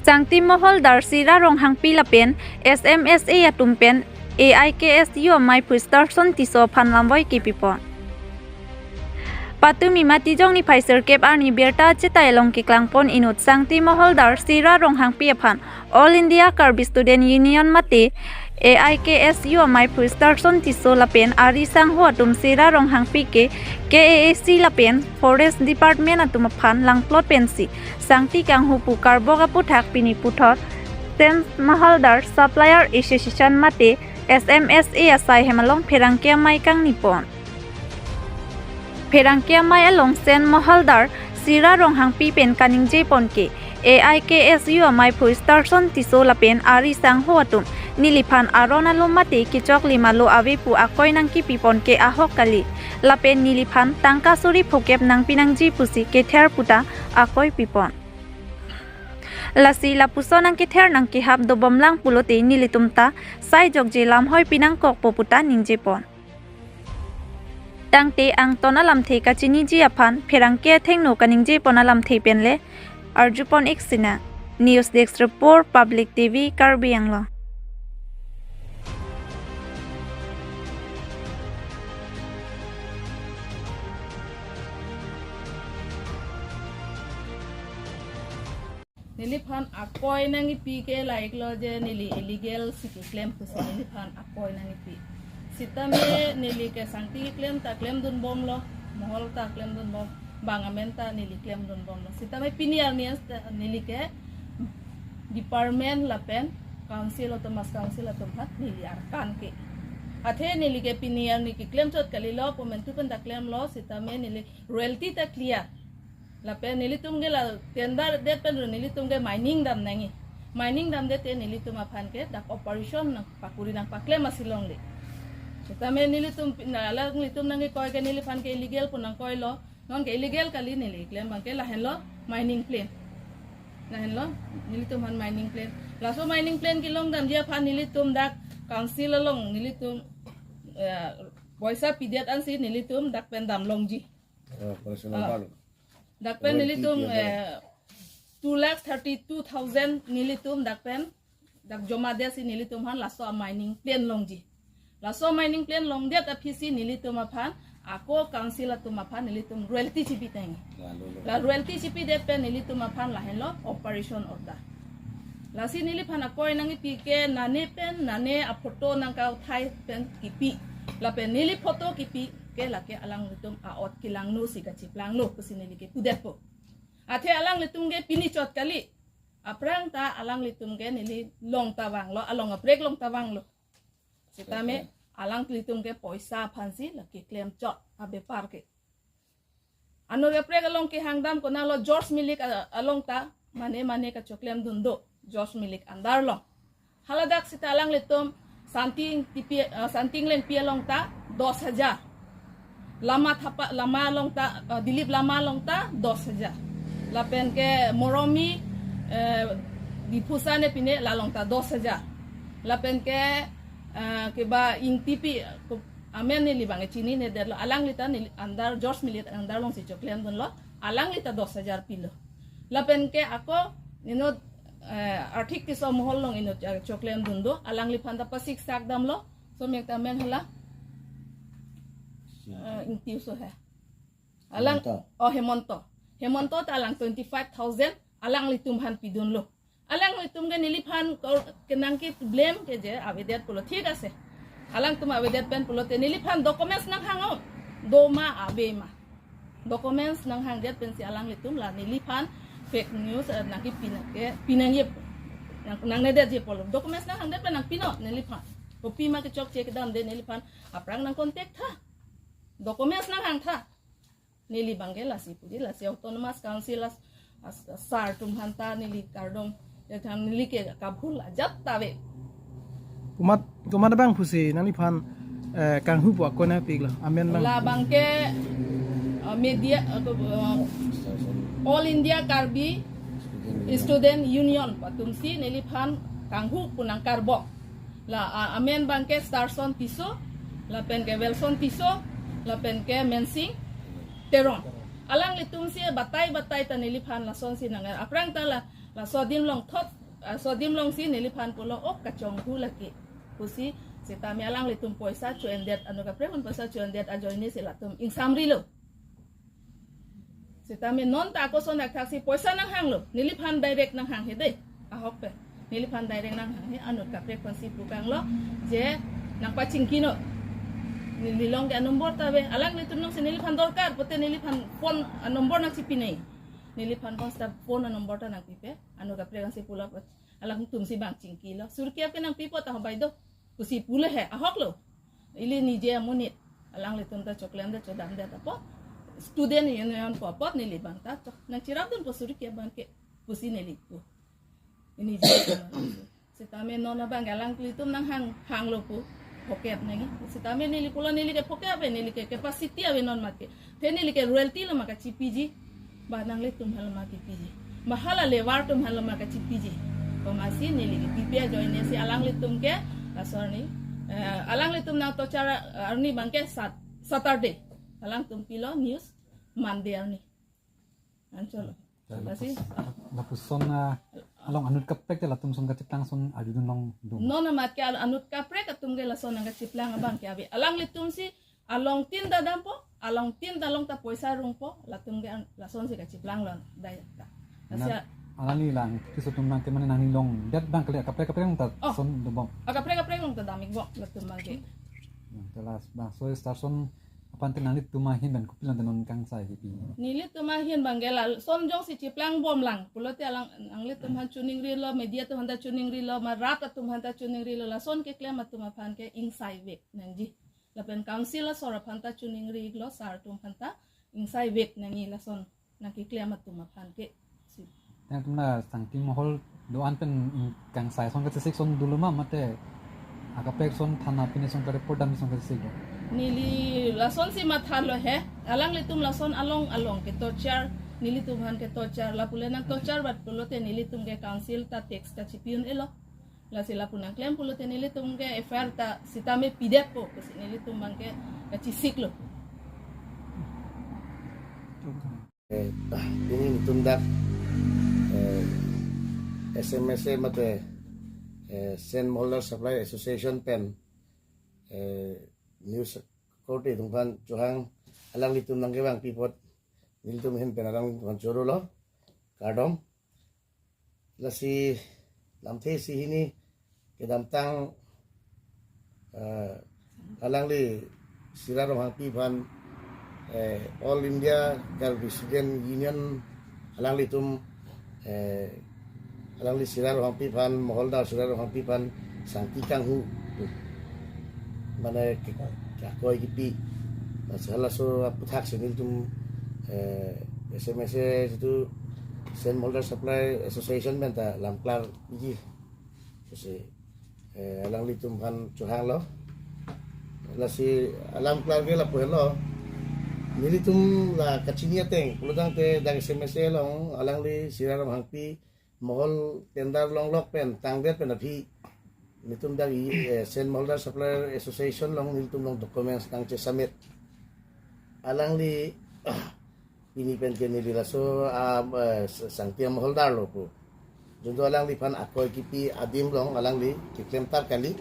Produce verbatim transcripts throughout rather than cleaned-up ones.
Sangti Moholdar Sira Ronghangpi lapen S M S A atum pen A I K S U amei phu Starson Tisso aphan lamvoi kepipon. Patumi Matijong niphai sirkep arni birta achetai along keklangpon inut Sangti Moholdar Sira Ronghangpi aphan All India Karbi Student Union mate A I K S U amei phu Starson Tisso lapen ari sangho atum Sira Ronghangpi ke K A A C lapen Forest Department atum aphan langplot pensi sangti kanghu pu karbok aputhak pini puthot Sangti Moholdar Supplier Association mate S M S A asai hem along pherangke amei kangnipon. Pherangke amei along Sangti Moholdar Sira Ronghangpi pen kaningjepon ke A I K S U amei phu Starson Tisso lapen ari sangho atum neliphan aron alum mate kechoklim alo ave pu akoi nangkepipon ke ahok kali. Lapen neliphan tangka suri phokep nangpi nangji pusi kether puta akoi pipon. Lasi lapuson nangkether nangkehap dobomlang pulote nelitum ta sai jokje lamhoi pinangkokpo puta ningjepon. Tangte angton alamthe kachiniji aphan pherangke athengno kaningjepon alamthe penle arjupon ik sinang. News Desk Report, Public T V, Karbi Anglong. Neliphan akoi nangkipi ke laiklo je neli illegal si keklem pusi neliphan akoi nangkipi. Sitame neli ke sangti keklem ta klemdunbomlo, mohol ta klemdunbom, bang amen ta neli klemdunbomlo. Sitame pini arni ta neli ke department lapen council, autonomous council atum aphan neli arkan ke. Athe neli ke pini arni keklem chot kalilo, pu mentu pen ta klemlo, sitame neli royalty ta clear. Lapen nelitum ke la tender det pen ro nelitum ke mining damnangji. Mining damdet te nelitum aphan ke dak operation nangpakuri nangpaklem asi longle. Sitame nelitum pi-, na, alanglitum nangkekoi ke neliphan ke illegal pu nangkoilo. Non ke illegal kali neli klem abang ke lahenlo mining plan. Lahenlo nelitum aphan mining plan. Laso mining plan kelong damji aphan nelitum dak council along nelitum, eh, poisa pidet ansi nelitum dak pen damlongji. Oh, personal Ah. bank. Dak pen Royalty nelitum, dia, eh, two lakh thirty-two thousand nelitum dak pen, dak joma det si nelitum aphan laso mining plan longji. Laso mining plan longdet aphi si nelitum aphan, ako council atum aphan nelitum royalty chipitangji. Lalu, lalu. La royalty chipidet pen nelitum aphan lahenlo operation order. Lasi neliphan akoi nangkipi ke nane pen, nane aphoto nangkauthai pen kipi. Lapen neli photo kipi ke lake alanglitum a-ot kelangno si kachiplanglo pusi neli ke pudetpo. Athe alanglitum ke pini chot kali. Aphrang ta alanglitum ke neli long ta vanglo, along aprek long ta vanglo. Sitame Betul. alanglitum ke poisa aphansi lake klem chot abepar ke. Anur aprek along kehang dam konatlo George Milik a-, along ta mane mane kachoklem dun do George Milik andar long. Haladak sita alanglitum santing tipi, eh, santing lengpi along ta dos hajar. Lama thapa, lama along ta, eh, Dilip Lama along ta dos hajar. Lapen ke Moromi, eh, Diphusa ne pine la along ta dos hajar. Lapen ke, eh, keba Ingtipi, eh, amen neli bang chinine detlo, alangli ta neli andar George Milik andar longsi choklem dunlo, alangli ta dos hajar pilo. Lapen ke ako inut, eh, Arthik Tisso Mohol along inut, eh, choklem dun do, alangliphan ta pasiksak damlo, so mek ta amen hala, eh, Ingti oso he. Alang, Hemanta. Oh, Hemanta. Hemanta ta alang twenty-five thousand, alanglitum aphan pidunlo. Alanglitum ke neliphan ko-, kenangke blame ke je avedet pulo, thik ase. Alangtum avedet pen pulote neliphan documents nanghang-o. Do ma ave ma. Documents nanghangdet pensi alanglitum la neliphan fake news, eh, nangkepi nangke, pinangji, nang, nangnedetji pulo. Documents nanghangdet pen nangpinon neliphan. Kopima kechokche kedamde neliphan aphrang nangcontact tha. Documents nanghang tha. Neli bang ke lasi puji, lasi Autonomous Council as, as, sir atum aphan ta neli kardom, ya than neli ke kabhul ajat ta ave. Komat, komat abang pusi nangliphan, eh, kanghu pu akoi nangpiklo, amen bang. La bang ke, eh, media, eh, eh, All India Karbi Student Union atumsi neliphan kanghu pu nangkarbok. La, ah, amen bang ke Starson Tisso, lapen ke Wilson Tisso, lapen ke Mensing Teron. Alanglitum si batai batai ta neliphan lasonsi nang, aphrang ta la, laso adim along thot, laso adim alongsi neliphan pulo, "Ok, kachonghu lake," pusi. Sitame alanglitum poisa cho-endet, anut kaprek aphan poisa cho-endet ajoine si latum ingsamrilo. Sitame non ta ako ason athak si poisa nanghanglo, neliphan direct nanghanghe dei. Ahok pen neliphan direct nanghanghe, anut kaprek aphansi pu kanglo je nangpachingkino. Neli along ke anumber ta ave, alanglitum alongsi neliphan dorkar pute neliphan phone anumber nangchipinei. Neliphan phone ta, phone anumber ta nangpipe, anut kaprek aphansi pulo, alangtum si bang chingkilo. Suri ke-ap ke nangpipo ta, "Hobai do," pusi pulo he, ahoklo. Ili nije amonit, alanglitum ta choklemdet chodamdet apot, student union pu apot neli bang ta chok nangchirapdunpo suri ke-ap abang ke, pusi neli pu. Nije. Sitame non abang alanglitum nanghang, hanglo pu, phokep nangji. Sitame neli pulo, neli ke phokep ave, neli ke capacity ave non mat ke. Te neli ke royalty lo ma kachipiji, ba nanglitum aphan lo ma kipiji, ba hala labour atum aphan lo ma kachipiji. Komatsi neli ke pipe ajoine si alanglitum ke, ah, sorry, eh, alanglitum nang torture arni abang ke Sat-, Saturday. Alangtum pilo news Monday arni. Anchot lo. Lasi lapuson, ah, along anut kaprek te latum ason kachiplang ason arjudun longdun. Non amat ke al-, anut kaprek atum ke lason nangkachiplang abang ke ave. Alanglitum si along tin ta dampo, along tin ta along ta poisa rungpo, latum ke an-, lasonsi kachiplang lon dai ta. Lasi na, a- alangli lang, kiso atum nang ke mane nangli longdet abang kali, akaprek kaprek along ta, oh, son dobom. Akaprek kaprek along ta dam-ikbom latum abang ke. Hmm, te lasi bang, so star son aphan te nanglitum ahin pen kopilo te non kangsai kipi? Nelitum ahin abang ke lason jongsi chiplangbomlang pulote alang, nanglitum aphan choningrilo, media atum aphan ta choningrilo, ma rat atum aphan ta choningrilo, lason keklem atum aphan ke ingsaivek nangji. Lapen council asor aphan ta choningrilo, sar atum aphan ta ingsaivek nangji lason nangkeklem atum aphan ke. Si. Nangtum la Sangti Mohol do-an pen, mm, kangsai ason kachesik ason dolo ma, mate akaprek ason thana pine ason ka-report dam ason kachesik do? Neli lasonsi mathalo he, alanglitum lason along along ke torture, nelitum aphan ke torture, lapu le nang torture bat pulote nelitum ke council ta text kachipi un-elo. Lasi lapu nangklem pulote nelitum ke F I R ta sitame pidetpo, pusi nelitum abang ke kachesiklo. Eh, pini nelitum dak, eh, S M S A mate, eh, Sand Molder Supplier Association pen, eh, news korte atum aphan chohang, alanglitum nangkevangpi apot nelitum ahin pen alanglitum aphan chorolo, kardom. Lasi lamthe isi hini kedamtang, eh, alangli Sira Ronghangpi aphan, eh, All India Karbi Student Union alanglitum, eh, alangli Sira Ronghangpi aphan, Moholdar Sira Ronghangpi aphan sangti kanghu, mane ke-, akoi kipi. Lasi halaso aphuthak si nelitum, eh, S M S A jitu Sand Molder Supplier Association pen ta lamklar piji. Lasi, eh, alanglitum aphan chohanglo. Lasi alamklar ke lapu helo. Nelitum la kachini ateng pulotangte dak S M S A along alangli Sira Ronghangpi mohol tender longlok pen tangdet pen aphi nelitum dak i, eh, Sand Molder Supplier Association along nelitum along documents nangchesubmit. Alangli pini pen ke neli laso, ah, eh, sangti amoholdar lo pu. Junto alangliphan akoi kipi adim along alangli keklem tar kali.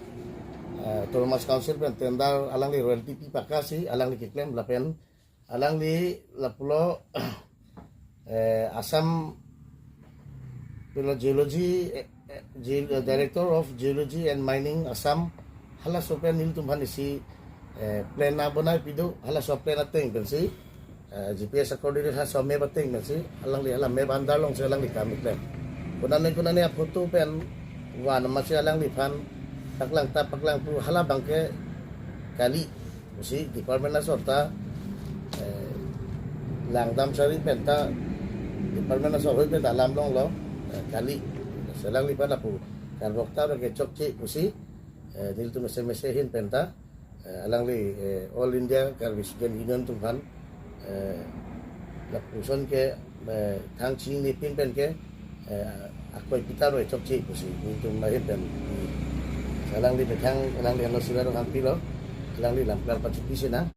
Eh, Autonomous Council pen tender alangli royalty pi pakasi alangli keklem lapen alangli lapulo, eh, Assam pulo Geology, eh, eh, Geo-, eh, Director of Geology and Mining Assam, halaso pen nelitum aphan isi, eh, plan nangbonaipidun, halaso plan ateng pensi, eh, G P S coordinate halaso map ateng pensi, alangli hala map under alongsi alangli kam keklem. Konane konane aphoto pen van amatsi alangliphan paklang ta paklang pu hala abang ke kali. Pusi department asor ta, eh, langdam sari pen ta, department asor hoi pen ta alam longlo, eh, kali. Si alangliphan lapu karbok ta kechokche pusi, eh, nelitum S M S A ahin pen ta, eh, alangli, eh, All India Karbi Student Union atum aphan, eh, lapuson ke, eh, thang chinine pin pen ke, eh, akoi pi ta roi chokche pusi nelitum ahin pen. Si alangli methang, alangli ano Sira Ronghangpi lo, alangli lamklar pachipi sinang.